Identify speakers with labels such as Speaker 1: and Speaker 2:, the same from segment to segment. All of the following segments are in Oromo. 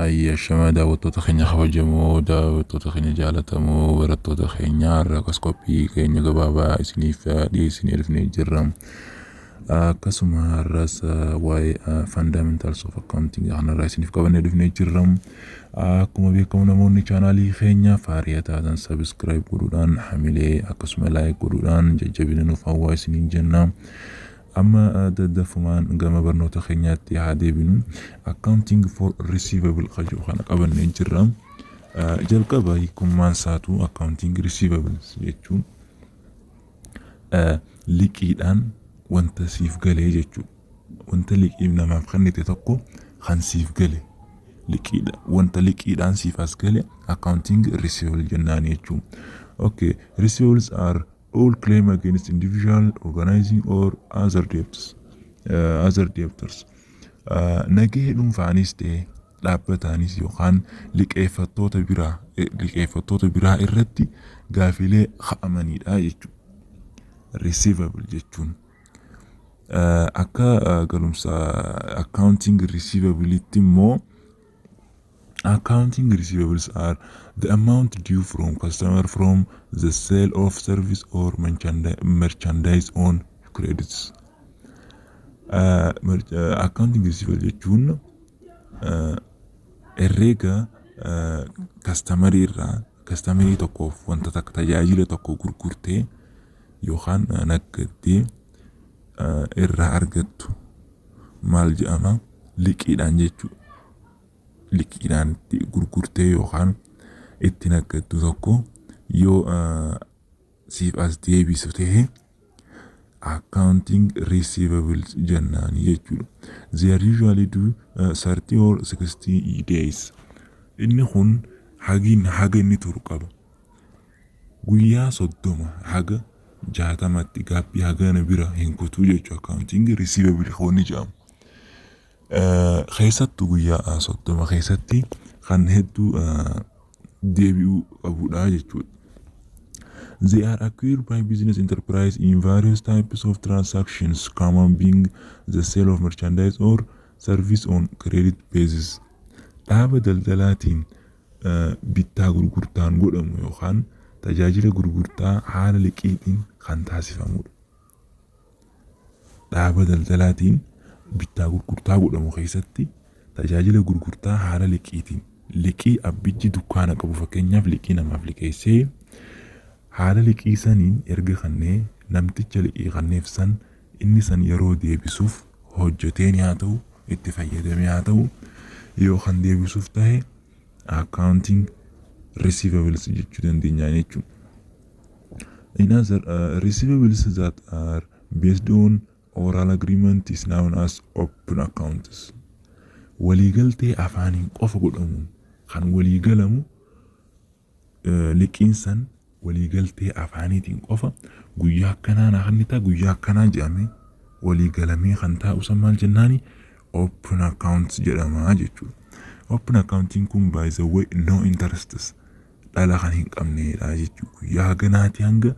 Speaker 1: Ashamaa daawwattoota keenya kabajamoo, daawwattoota keenya jaalatamoo, barattoota keenya, har'a akkas qophii keenya gabaabaa isiniif dhiyeessinee dhufnee jirra. Akkasuma har'as waa'ee fundamentals of accounting kanarraa isiniif qabannee dhufnee jirra. Akkuma beekamu, namoonni chaanaalii keenya haaraa taatan subscribe godhuudhaan, hamilee akkasuma like godhuudhaan jajjabina nuuf hawwaa isiniin jenna. Amma daddafumaan gama barnoota keenyaatti haa deebinu. Accounting for receivable kan jedhu kana qabannee jirra. Jalqaba hiikummaan isaatu, accounting receivables jechuun liqiidhaan wanta siif galee jechuudha. Wanta liqii namaaf kennite tokko kan siif gale liqiidha. Wanta liqiidhaan siif as gale accounting receivable jennaan jechuudha. Okay, receivables are all claim against individual, organizing or other debts, other debtors. Nagahee dhuunfaanis ta'e dhaabbataanis yookaan liqeeffattoota biraa irratti gaafilee ka'amanidha jechuudha. Receivable jechuun akka galumsa accounting receivable'itti immoo, accounting receivables are the amount due from customer from the sale of service or merchandise on credits. Accounting receivable jechuun herreega customerii irraa, customerii tokkoof wanta takka, tajaajila tokko gurgurtee yookaan naggaddee irraa argattu maal jedhama? Liqiidhaan jechuudha. Liqiidhaan itti gurgurtee yookaan itti naggaddu tokko yoo siif as deebisu ta'e accounting receivables jennaani jechuudha. They are usually due 30 or 60 days. Inni kun hagiin haga inni turu qaba. Guyyaa 30 haga 60tti gaappii hagana bira hin kutuu jechuudha accounting receivable kan jedhamu. Keessattuu guyyaa 30 keessatti kan hedduu deebi'uu qabudha jechuudha. They are acquired by business enterprise in various types of transactions, common being the sale of merchandise or service on credit basis. Dhaaba daldalaatiin bittaa gurgurtaan godhamu yookaan tajaajila gurgurtaa haala liqiitiin kan taasifamudha. Dhaaba daldalaatiin bittaa gurgurtaa godhamu keessatti tajaajila gurgurtaa haala liqiitiin, liqii abbichi dukkaana qabu fakkeenyaaf liqii namaaf liqeessee, haala liqii saniin erga kannee namticha liqii kanneef san inni san yeroo deebisuuf hojjeteen haa ta'u, itti fayyadamee haa ta'u, yoo kan deebisuuf ta'e accounting receivables jechuu dandeenya jechuudha. In other receivables that are based on oral agreement is known as open accounts. Waliigaltee afaaniin qofa godhamuun kan waliigalamu, liqiin san waliigaltee afaaniitiin qofa guyyaa akkanaa naa kennitaa, guyyaa akkanaa jedhamee waliigalamee kan taa'u san maal jennaani? Open account jedhama jechuudha. Open accountiin kun, by the way, no interests, dhala kan hin qabnedha jechuudha. Guyyaa haganaati hanga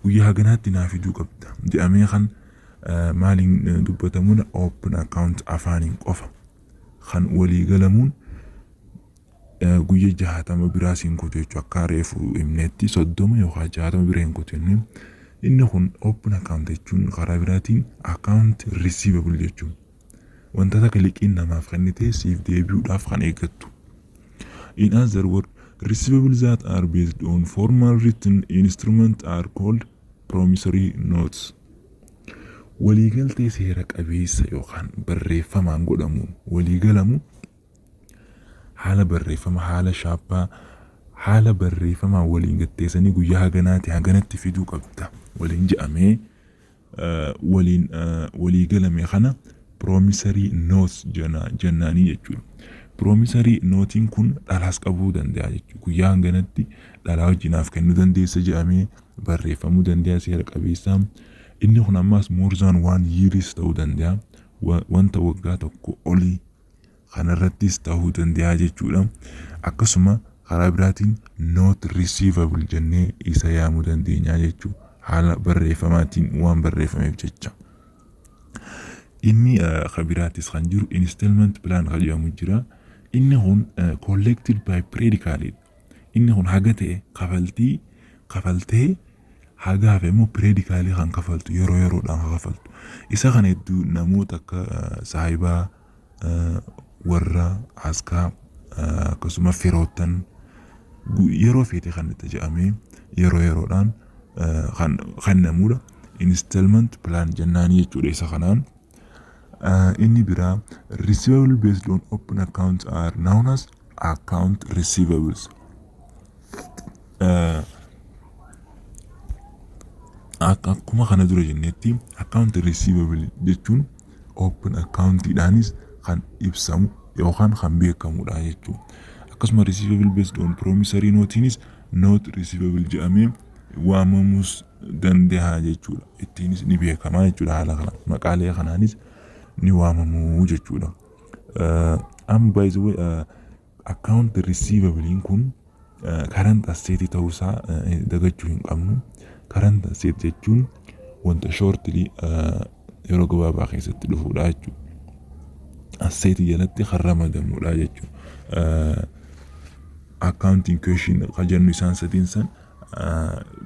Speaker 1: guyyaa haganaatti naa fiduu qabda jedhamee kan maaliin dubbatamuun, open account afaaniin qofa kan waliigalamuun guyya 60 biraas hin kutu jechuudha. Akka reefu himnetti 30 yookaan 60 bira hin kutu inni. Inni kun open account jechuun karaa biraatiin account receivable jechuun wanta takka liqiin namaaf kennitee siif deebi'uudhaaf kan eeggattu. In other words, receivables that are based on formal written instrument are called promissory notes. Waliigaltee seera qabeessa yookaan barreeffamaan godhamuun waliigalamu, haala barreeffama, haala shaappaa, haala barreeffamaan waliin gatteessanii guyyaa haganaati haganatti fiduu qabda waliin je'amee waliin waliigalame kana promissory notes jennaanii jechuudha. Promissory noteiin kun dhalaas qabuu danda'a jechuudha. Guyyaa hanganatti dhalaa wajjinaaf kennuu dandeessa jedhamee barreeffamuu danda'a seera qabeessaa. Inni kun ammas more than one years ta'uu danda'a. Wanta waggaa tokko olii kanarrattis ta'uu danda'a jechuudha. Akkasuma karaa biraatiin note receivable jennee isa yaamuu dandeenya jechuudha. Haala barreeffamaatiin waan barreeffameef jecha. Inni kan biraatis kan jiru installment plan kan jedhamu jira. Inni kun collected by periodically. Inni kun haga ta'e kafaltii kafaltee, haga hafe immoo periodically kan kafaltu, yeroo yeroodhaan kan kafaltu. Isa kana hedduu namoota akka saayibaa, warra askaa, akkasuma firoottan yeroo feete kan itti jedhamee yeroo yeroodhaan kan kennamudha. Installment plan jennaanii jechuudha isa kanaan. Inni biraa, receivable based on open accounts are known as account receivables. Akkuma kana dura jennetti, account receivable jechuun open accountiidhaanis kan ibsamu yookaan kan beekamudha jechuudha. Akkasuma receivable based on promissory notiinis note receivable jedhamee waamamuus danda'a jechuudha. Ittiinis ni beekama jechuudha haala kana. Maqaalee kanaanis ni waamamuu jechuudha. Amma, by the way, account receivable kun current asset ta'uusaa dagachuu hin qabnu. Current asset jechuun wanta shortly, yeroo gabaabaa keessatti dhufudha jechuudha. Asset jalatti kan ramadamudha jechuudha. Accounting question kan jennu isaan sadiin san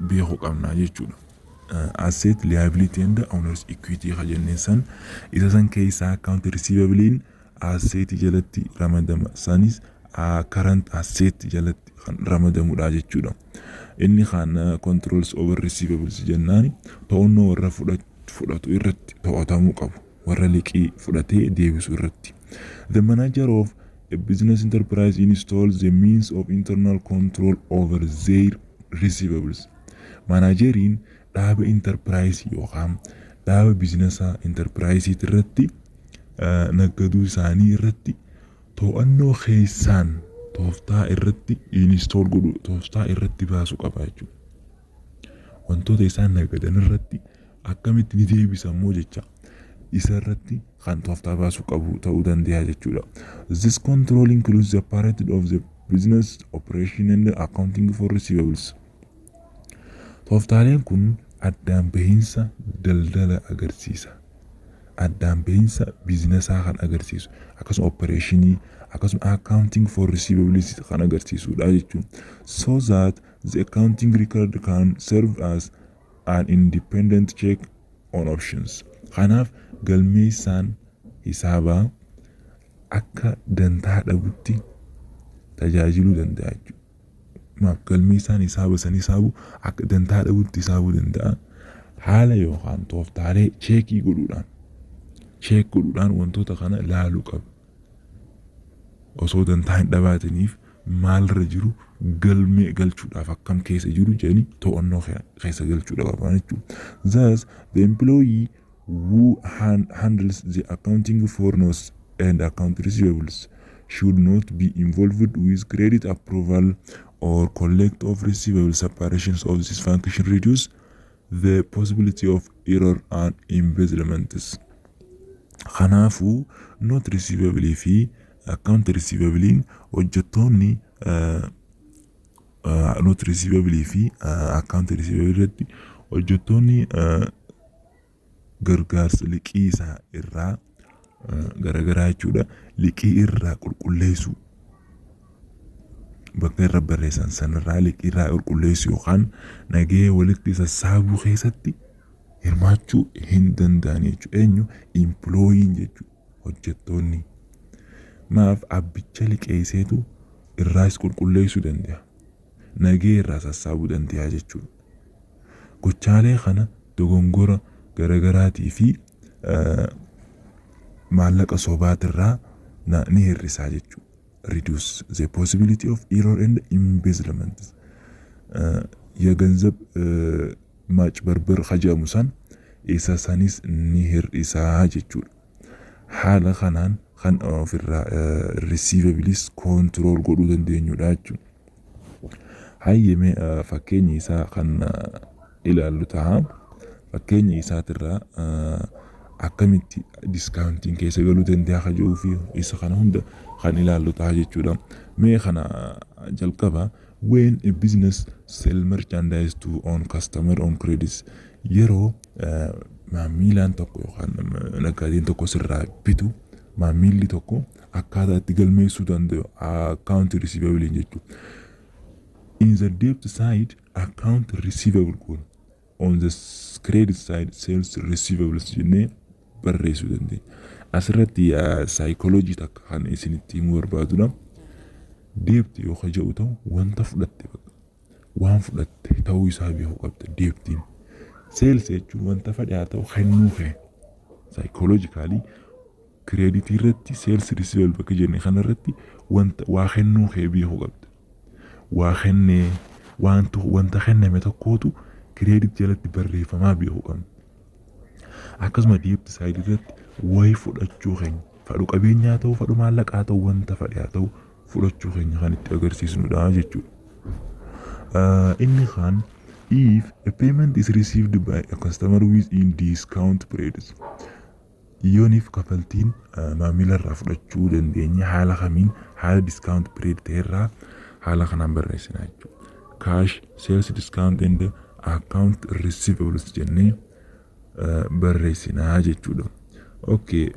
Speaker 1: beekuu qabna jechuudha. Asset, liability and owners equity kan jenneen san, isa san keessaa account receivablein asset jalatti ramadama. Sanis current asset jalatti kan ramadamudha jechuudha. Inni kan controls over receivables jennaan to'annoo warra fudhatu irratti to'atamuu qabu. Warra liqii fudhatee deebisu irratti. The manager of a business enterprise installs the means of internal control over their receivables. Manageriin dhaaba enterprise yookaan dhaaba biizinesaa enterprise irratti naggaduu isaanii irratti to'annoo keessaan tooftaa irratti install godhu, tooftaa irratti baasuu qaba jechuudha. Wantoota isaan naggadan irratti akkamitti ni deebisa immoo jecha isa irratti kan tooftaa baasuu qabu ta'uu danda'a jechuudha. This control includes the part of the business operation and accounting for receivables. Tooftaaleen kun addaan bahiinsa daldala agarsiisa. Addaan bahiinsa biizinesaa kan agarsiisu, akkasuma operation, akkasuma accounting for receivables kan agarsiisudha jechuudha. So that the accounting record can serve as an independent check on operations. Kanaaf galmeessaan hisaabaa akka dantaa dhabutti tajaajiluu danda'a jechuudha. Maaf galmeessaan hisaaba san hisaabu akka dantaa dhabutti hisaabuu danda'a. Haala yookaan tooftaalee check godhuudhaan wantoota kana laaluu qaba. Osoo dantaa hin dhabaatiniif maalirra jiru, galmee galchuudhaaf akkam keessa jiru jedhanii to'annoo keessa galchuudha qaban jechuudha. Thus, the employee who handles the accounting for notes and account receivables should not be involved with credit approval or collect of receivable. Separations of this function reduce the possibility of error and embezzlements. Kanaafuu note receivable fi account receivable, hojjettoonni note receivable fi account receivable irratti hojjettoonni gargaarsa liqii isaa irraa garagaraa jechuudha. Liqii irraa qulqulleessuu, bakka irra barreessan sanarraa liqii irraa qulqulleessuu yookaan nagahee walitti sassaabuu keessatti hirmaachuu hin danda'an jechuudha. Eenyu? Employeen jechuudha, hojjettoonni. Maaf? Abbicha liqeesseetu irraas qulqulleessuu danda'a. Nagahee irraa sassaabuu danda'a jechuudha. Gochaalee kana dogongora garagaraatii fi maallaqa sobaatirraa ni hir'isaa jechuudha. Reduce the possibility of error and embezzlement. የገንዘብ ማጭበርበር jedhamu san isa sanis ni hir'isaa jechuudha. Haala kanaan kan ofirraa receivables control godhuu dandeenyudha jechuudha. Hayyamee fakkeenya isaa kan ilaallu ta'a. Fakkeenya isaatirraa akkamitti discountiin keessa galuu danda'a ka jedhuu fi isa kana hunda kan ilaallu ta'a jechuudha. Mee kana jalqaba, when a business sell merchandise to on customer on credit, yeroo maamilaan tokko yookaan naggaadeen tokko sirraa bitu Maamilli tokko akkaataa itti galmeessuu danda'u account receivable jechuudha. In the debit side, account receivable kun, on the credit side, sales receivables jennee barreessuu dandeenya. Asirratti saayikooloojii takka kan isinitti himuu barbaadudha. Debit yoo jedhu ta'u, wanta fudhatte, bakka waan fudhatte ta'uu isaa beekuu qabda debitiin. Sales jechuun wanta fedhe haa ta'u, kennuu kee. Psychologically creditii irratti sales receivable bakka jenne kanarratti wanta waa kennuu kee beekuu qabda. Waa kennee, wanta kenname tokkootu credit jalatti barreeffamaa beekuu qabna. Akkasuma debit sideii irratti wayii fudhachuu keenya, fadhu qabeenyaa ta'u, fadhu maallaqaa ta'u, wanta fedhe haa ta'u, fudhachuu keenya kan itti agarsiisnudha jechuudha. Inni kaan, if a payment is received by a customer within discount periods, yooniif kafaltiin maamila irraa fudhachuu dandeenya, haala kamiin? Haala discount period ta'erraa haala kanaan barreessina jechuudha. Cash, sales discount and account receivables jennee barreessinaa jechuudha. Okay,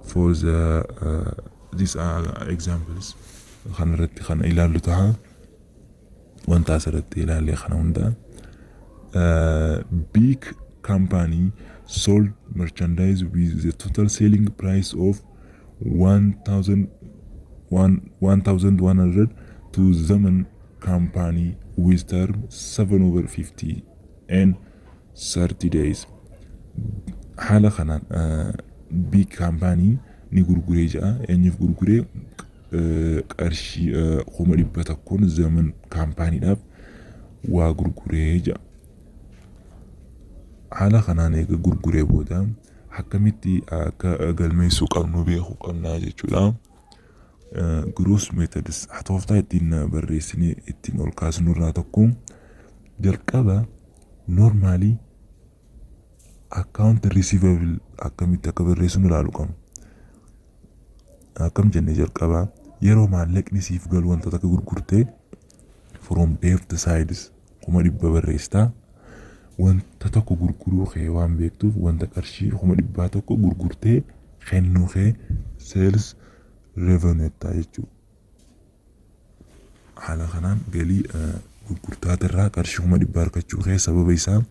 Speaker 1: for the these are examples kanarratti kana ilaallu ta'a. Wanta asirratti ilaalle kana hunda, big company sold merchandise with the total selling price of 1100 to Zaman company with term 7 over 50 and 30 days. Haala kanaan big company ni gurguree ja'a. Eenyuuf gurguree? Qarshii 100,000n Zaman companydhaaf waa gurguree ja'a. Haala kanaan eega gurguree booda akkamitti akka galmeessuu qabnu beekuu qabnaa jechuudha. Gross methods, tooftaa ittiin barreessinee ittiin ol kaasnu irraa tokko, jalqaba normally account receivable akkamitti akka barreessinu ilaaluu qabna. Akkam jennee? Jalqaba yeroo maallaqni siif galu, wantoota akka gurgurtee, from debit sides 100,000 barreessitaa. Wanta tokko gurguruu kee waan beektuuf, wanta qarshii 100,000 gurgurtee kennuu kee sales revenue jettaa jechuudha. Haala kanaan galii gurgurtaatirraa qarshii 100,000 argachuu kee sababa isaa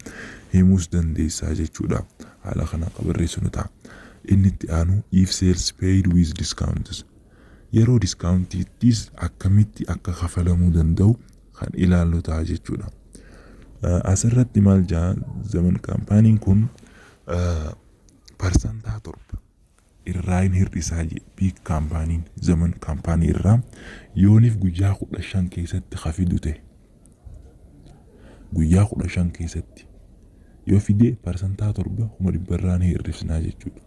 Speaker 1: himuus dandeessaa jechuudha. Haala kanaan akka barreessinu ta'a. Inni itti aanu, if sales paid with discounts, yeroo discountiittis akkamitti akka kafalamuu danda'u kan ilaallu ta'a jechuudha. Asirratti maal jaa? Zaman companyn kun 7% irraa hin hir'isaa jee big companyn Zaman company irraa, yooniif guyyaa 15 keessatti kafidu ta'e. Guyyaa 15 keessatti yoo fide, 7% 100,000 irraa ni hir'isnaa jechuudha.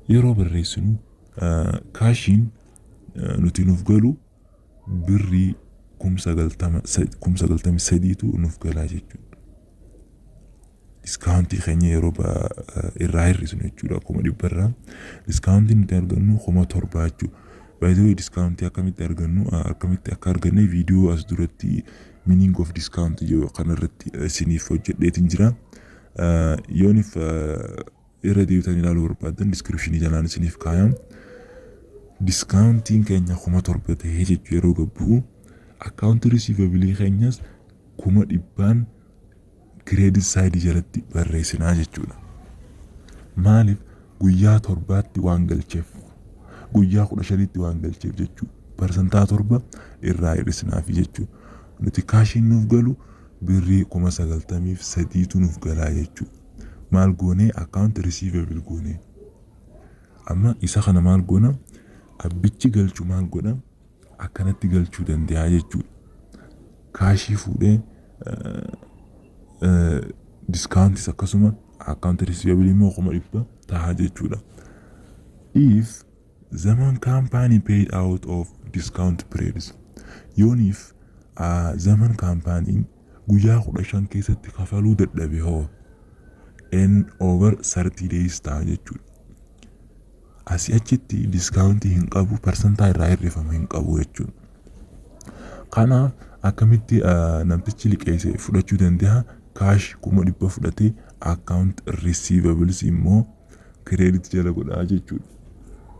Speaker 1: Yeroo barreessinu, cashiin nuti nuuf galu birrii 93,000tu nuuf galaa jechuudha. Discountii keenya yeroo irraa hir'isnu jechuudha, 100,000 irraa. Discountiin nuti argannu 7,000 jechuudha. Baay'ee discountii akkamitti argannu, akkamitti akka arganne viidiyoo as duratti meaning of discount jedhu kanarratti isiniif hojjedheetiin jira. Yoonif irra deebitan ilaaluu barbaaddan, descriptionii jalaan isiniif kaayam. Discountiin keenya 7,000 ta'ee jechuu. Yeroo gabbu'u, account receivableii keenyas 100,000n credit sideii jalatti barreessinaa jechuudha. Maaliif? Guyyaa 7tti waan galcheef, guyyaa 15tti waan galcheef jechuudha. 7% irraa hir'isnaafi jechuudha. Nuti cashiin nuuf galu birrii 93,000tu nuuf galaa jechuudha. Maal goonee? Account receivable goonee. Amma isa kana maal goona? Abbichi galchu maal godha? Akkanatti galchuu danda'a jechuudha. Cashii fuudhee, discountis akkasuma, account receivable immoo 100,000 ta'a jechuudha. If Zaman company paid out of discount periods, yooniif Zaman companyn guyyaa 15 keessatti kafaluu dadhabe hoo, n over 30 days ta'a jechuudha. Asii achitti discountii hin qabu, parsantaa irraa hir'ifama hin qabu jechuudha. Kanaaf akkamitti namtichi liqeesse fudhachuu danda'a? Cash 100,000 fudhatee, account receivables immoo credit jala godhaa jechuudha.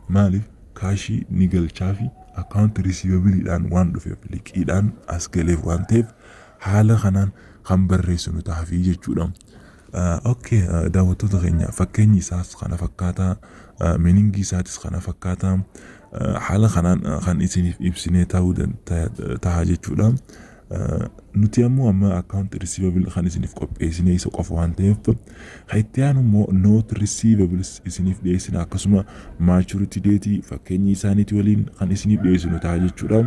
Speaker 1: Maaliif? Cashii ni galchaa fi account receivableiidhaan waan dhufeef, liqiidhaan as galeef waan ta'eef, haala kanaan kan barreessinu taafii jechuudha. Okay, daawwattoota keenya, fakkeenyi isaas kana fakkaataa, meaningii isaatis kana fakkaataa, haala kanaan kan isiniif ibsinee ta'uu ta'a jechuudha. Nuti ammoo amma account receivable kan isiniif qopheessine isa qofa waan ta'eef, kan itti aanu immoo note receivables isiniif dhiyeessina, akkasuma maturity date fakkeenyi isaaniitii waliin kan isiniif dhiyeessinu ta'a jechuudha.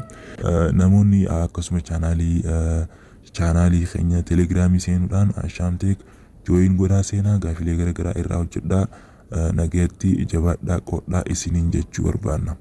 Speaker 1: Namoonni akkasuma channelii keenya Telegramii seenuudhaan Ashaamteek join godhaa, seenaa gaafilee garaagaraa irraa hojjedhaa, nagayatti jabaadhaa, qoodhaa isiniin jechuu barbaanna.